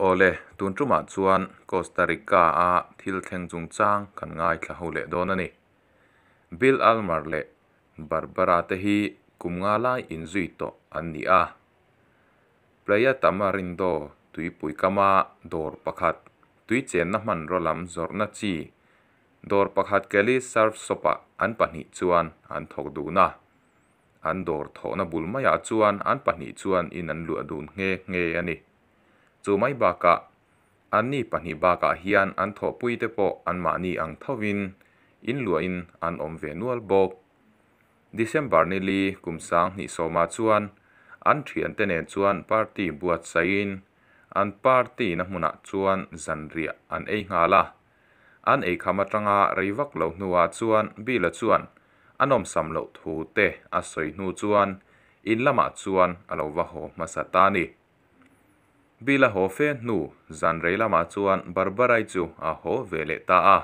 Awle, tun tumah chuan Costa Rica-a thil thleng chungchang kan ngaithla ho leh dawn a ni. Bill Almer leh Barbara te hi kum nga lai inzui tawh an ni a. Playa Tamarindo tuipui kama dawr pakhat, tui chenna hmanraw lam zawrhna chi dawr pakhat Kelly's Surf Shop-ah an pahnih chuan an thawk dun a. An dawr thawhna bul maiah chuan an pahnih chuan in an luah dun nghe nghe a ni. Chu mai bakah, anni pahnih bakah hian an thawhpuite pawh anmahni ang thovin in luahin an awm ve nual bawk. December ni li kum 2010ah chuan an thiante nen chuan party buatsaihin an party na hmunah chuan zanriah an ei nghal a. An eikham atanga rei vak lo hnuah chuan Bill-a chuan a nawmsam loh thu te a sawi hnu chuan in lamah chuan a lo va haw hmasa ta a ni. Bill a haw fe hnu zan rei lamah chuan Barbara-i chu a haw ve leh ta a.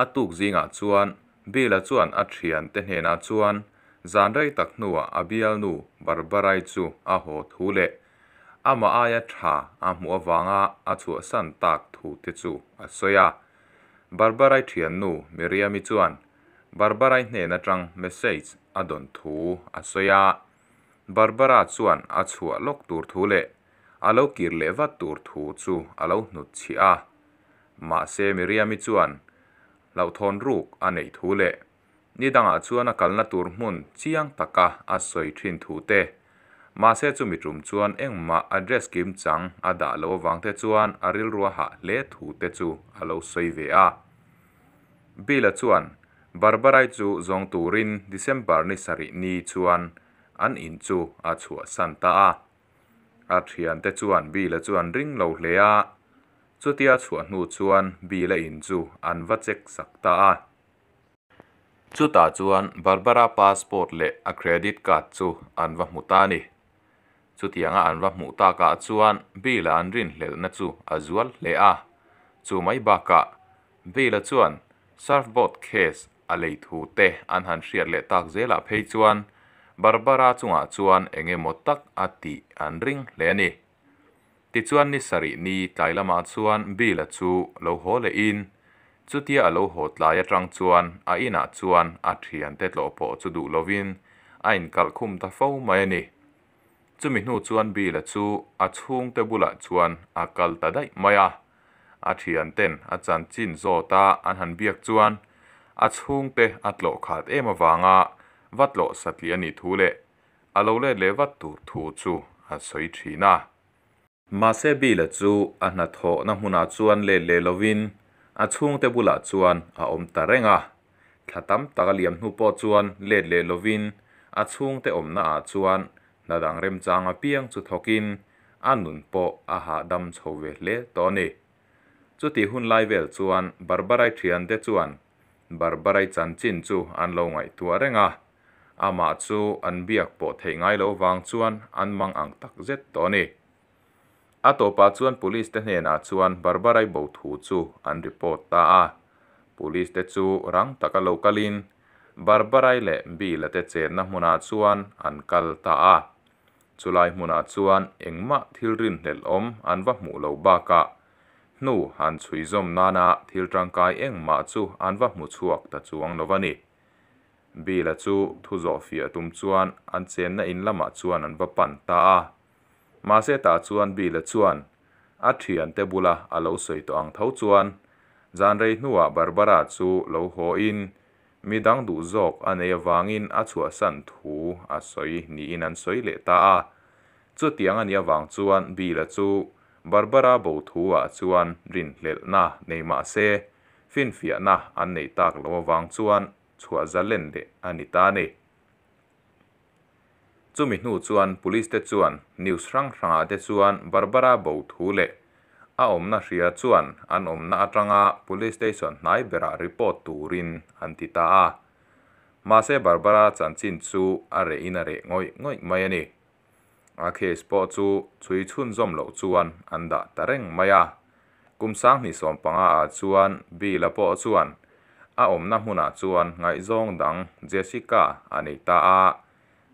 A tuk zingah chuan Bill-a chuan a thiante hnenah chuan zan rei tak hnuah a bialnu Barbara-i chu a haw thu leh amah aia tha a hmuh avanga a chhuahsan tak thu te chu a sawi a. Barbara-i thiannu Miriam-i chuan Barbara-i hnen atang message a dawn thu a sawi a. Barbara chuan a chhuah lawk tur thu leh a lo kir leh vat tur thu chu a lo hnut chhiah a. Mahse Miriam-i chuan hlauhthawn ruk a neih thu leh ni dangah chuan a kalna tur hmun chiang taka a sawi thin thu te, mahse chumi tum chuan engmah address kim chang a dah loh avang te chuan a rilru a hah hle thu te chu a lo sawi ve a. Bill-a chuan Barbara-i chu zawng turin December ni sarih ni chuan an in chu a chhuahsan ta a. A thiante chuan Bill-a chu an ring lo hle a, chutia chhuah hnu chuan Bill-a in chu an va check sak ta a. Chutah chuan Barbara passport leh a credit card chu an va hmu ta a ni. Chutianga an va hmuh takah chuan Bill-a an rinhlelhna chu a zual hle a. Chu mai bakah Bill-a chuan surfboard case a lei thu te an han hriat leh tak zelah phei chuan Barbara chungah chuan eng emaw tak a tih an ring hle a ni. Tichuan ni sarih ni tlai lamah chuan Bill-a chu lo haw lehin chutia a lo haw tlai atang chuan a inah chuan a thiante tlawh pawh chu duh lovin a inkalh khum ta fo mai a ni. Chumi hnu chuan Bill-a chu a chhungte bulah chuan a kal ta daih mai a. A thianten a chanchin zawta an han biak chuan a chhungte a tlawh khat em avanga va tlawh satliah a nih thu leh a lo let leh vat tur thu chu a sawi thin a. Mahse Bill-a chu a hnathawhna hmunah chuan let leh lovin a chhungte bulah chuan a awm ta reng a. Thla tam tak a liam hnu pawh chuan let leh lovin a chhungte awmna ah chuan hna dang remchang apiang chu thawkin a nun pawh a hahdam chho ve hle tawh a ni. Chutih hun lai vel chuan Barbarai thiante chuan Barbarai chanchin chu an lo ngaihtuah reng a, amah chu an biak pawh theih ngai loh vang chuan an mang ang tak zet tawh a ni. A tawpah chuan Police te hnenah chuan Barbarai bo thu chu an report ta a. Police te chu rang taka lo kalin Barbarai leh Bill-a te chenna hmunah chuan an kal ta a. Chulai hmunah chuan engmah thil rinhlelh awm an va hmuh lo bakah hnu han chhui zawm nana thil tangkai engmah chu an va hmu chhuak ta chuang lo a ni. Bill-a chu thu zawh fiah tum chuan an chenna in lamah chuan an va pan ta a. Mahse tah chuan Bill-a chuan a thiante bula a lo sawi tawh ang tho chuan zan rei hnuah Barbara chu lo haw in mi dang duh zawk a nei avangin a chhuahsan thu a sawi niin an sawi leh ta a. Chutiang a nih avang chuan Bill-a chu Barbara bo thu ah chuan rinhlelhna nei mah se finfiahna an neih tak loh avang chuan chhuah zalen leh a ni ta a ni. Chumi hnu chuan Police te chuan news hrang hrangah te chuan Barbara bo thu leh a awmna hria chuan an awmna atanga Police Station hnai berah report turin an ti ta a. Mahse Barbara chanchin chu a reh in a reh ngawih ngawih mai a ni. A case pawh chu chhui chhunzawm loh chuan an dah ta reng mai a. Kum 2015 ah chuan Bill-a pawh chuan a awmna hmunah chuan ngaihzawng dang Jessica a nei ta a.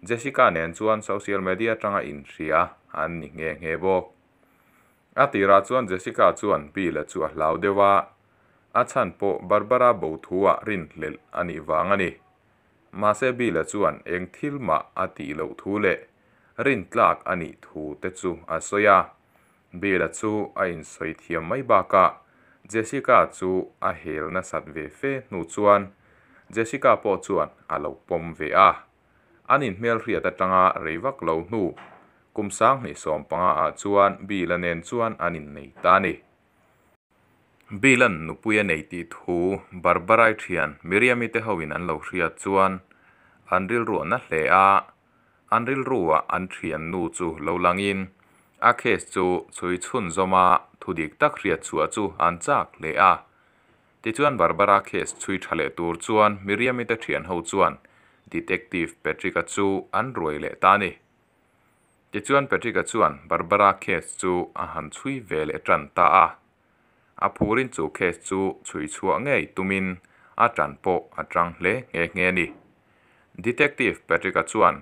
Jessica nen chuan social media atanga inhria an ni nghe nghe bawk. A tirah chuan Jessica chuan Bill-a chu a hlau deuh a, a chhan pawh Barbara bo thu-ah rinhlelh a nih vang a ni. Mahse Bill-a chuan eng thil mah a tih loh thu leh rintlak a nih thu te chu a sawi a. Bill-a chu a insawi thiam mai bakah Jessica chu a hel nasat ve fe hnu chuan Jessica pawh chuan a lo pawm ve a. An inhmelhriat atanga rei vak lo hnu kum 2015 ah chuan Bill-a nen chuan an innei ta a ni. Bill-a'n nupui a nei tih thu Barbara-i thian Miriam-i te hoin an lo hriat chuan an rilru a na hle a, an rilruah an thiannu chu lo langin a case chu chhui chhunzawm a thu dik tak hriat chhuah chu an chak hle a. Tichuan Barbara case chhui tha leh tur chuan Miriam-i te thian ho chuan Detective Patrick-a chu an ruai leh ta a ni. Tichuan Patrick-a chuan Barbara case chu a han chhui ve leh tan ta a. A phurin chu case chu chhui chhuah ngei tumin a tan pawh a tang hle nghe nghe a ni. Detective Patrick-a chuan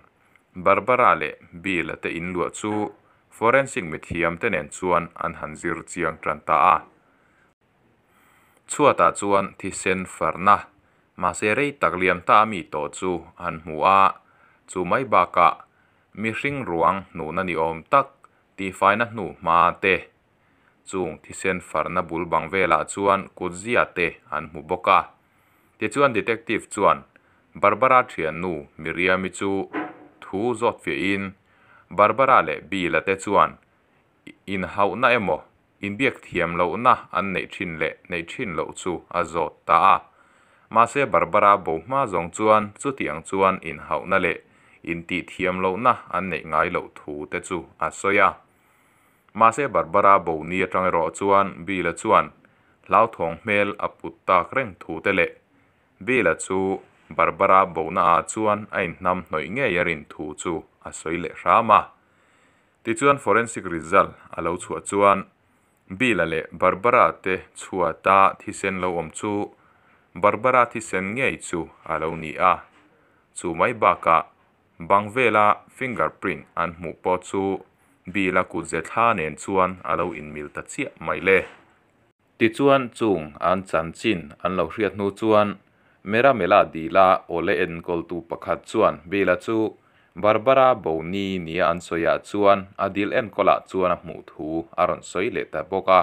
Barbara leh Bill-a te inluah chu forensic mithiam te nen chuan an han zir chiang tan ta a. Chhuatah chuan thisen farna, mahse rei tak liam ta a mi tawh chu an hmu a, chu mai bakah mihring ruang hnuhna ni awm tak tihfaina hnu hma te, chung thisen farna bul bang velah chuan kutzia te an hmu bawk a. Tichuan detective chuan Barbara thiannu Miriam-i chu thu zawt fiahin Barbara leh Bill-a te chuan inhauhna emaw inbiak thiam lohna an neih thin leh neih thin loh chu a zawt ta a. Mahse Barbara bo hma zawng chuan chutiang chuan inhauhna leh intih thiam lohna an neih ngai loh thu te chu a sawi a. Mahse Barbara bo ni atang erawh chuan Bill-a chuan hlauthawng hmel a put tak reng thu te leh Bill-a chu Barbara bona ah chuan a inhnam hnawih ngei a rin thu chu a sawi leh hram a. Tichuan forensic result a lo chhuah chuan Bill-a leh Barbara te chhuata thisen lo awm chu Barbara thisen ngei chu a lo ni a. Chu mai bakah bang vela fingerprint an hmuh pawh chu Bill-a kutze thla nen chuan a lo inmil ta chiah mai le. Tichuan chung an chanchin an lo hriat hnu chuan Meramela dila awle enkawltu pakhat chuan Bill-a chu Barbara Boni nia an sawiah chuan a dil enkawlah chuan a hmuh thu a rawn sawi leh ta bawk a.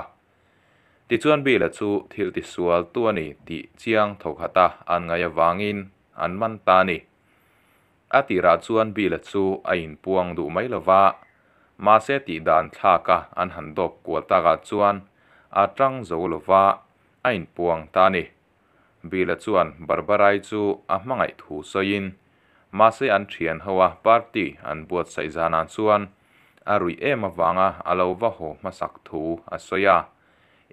Tichuan Bill-a chu thil tisualtu a ni tih chiang thawkhata an ngaih avangin an man ta a ni. A tirah chuan Bill-a chu a inpuang duh mai lo va, mahse tih dan thlaka an han dawp kual takah chuan a tang zo lo va, a inpuang ta a ni. Bill-a chuan Barbara-i chu a hmangaih thu sawiin, mahse an thian ho a party an buatsaih zanah chuan a ruih em avanga a lo va haw hmasak thu a sawi a,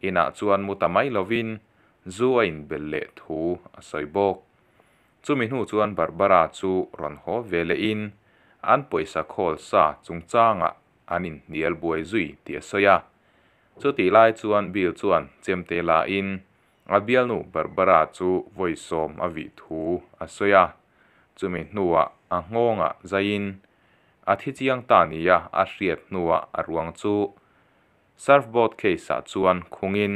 inah chuan mu ta mai lovin zu a inbel leh thu a sawi bawk. Chumi hnu chuan Barbara chu rawn haw ve lehin an pawisa khawl sa chungchangah an inhnial buai zui tih a sawi a. Chutih lai chuan Bill chuan chemte lahin a bialnu Barbara chu vawi sawm a vih thu a sawi a. Chumi hnuah a nghawngah zaiin a thi chiang ta nia a hriat hnuah a ruang chu Surfboard case-ah chuan khungin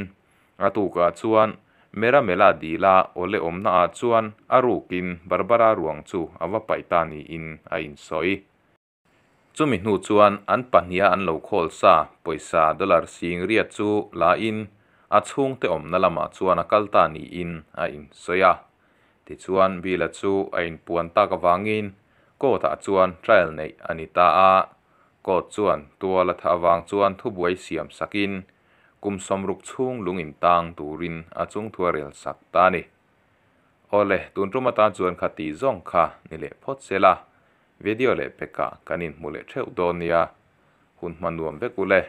a tukah chuan Meramela dila awle awmnaah chuan a rukin Barbara ruang chu a va paih ta niin a insawi. Chumi hnu chuan an pahniha an lo khawl sa pawisa dollar singriat chu lain a chhungte awmna lamah chuan a kal ta niin a insawi a. Tichuan Bill-a chu a inpuan tak avangin court-ah chuan trial neih a ni ta a. Court chuan tual a thah avang chuan thubuai siam sakin kum 60 chhung lung in tang turin a chungthu a rel sak ta a ni. Awle, tun tum atan chuan kha tih zawng kha ni leh phawt se la, video leh pekah kan inhmu leh theuh dawn nia, hun hma nuam vek u le.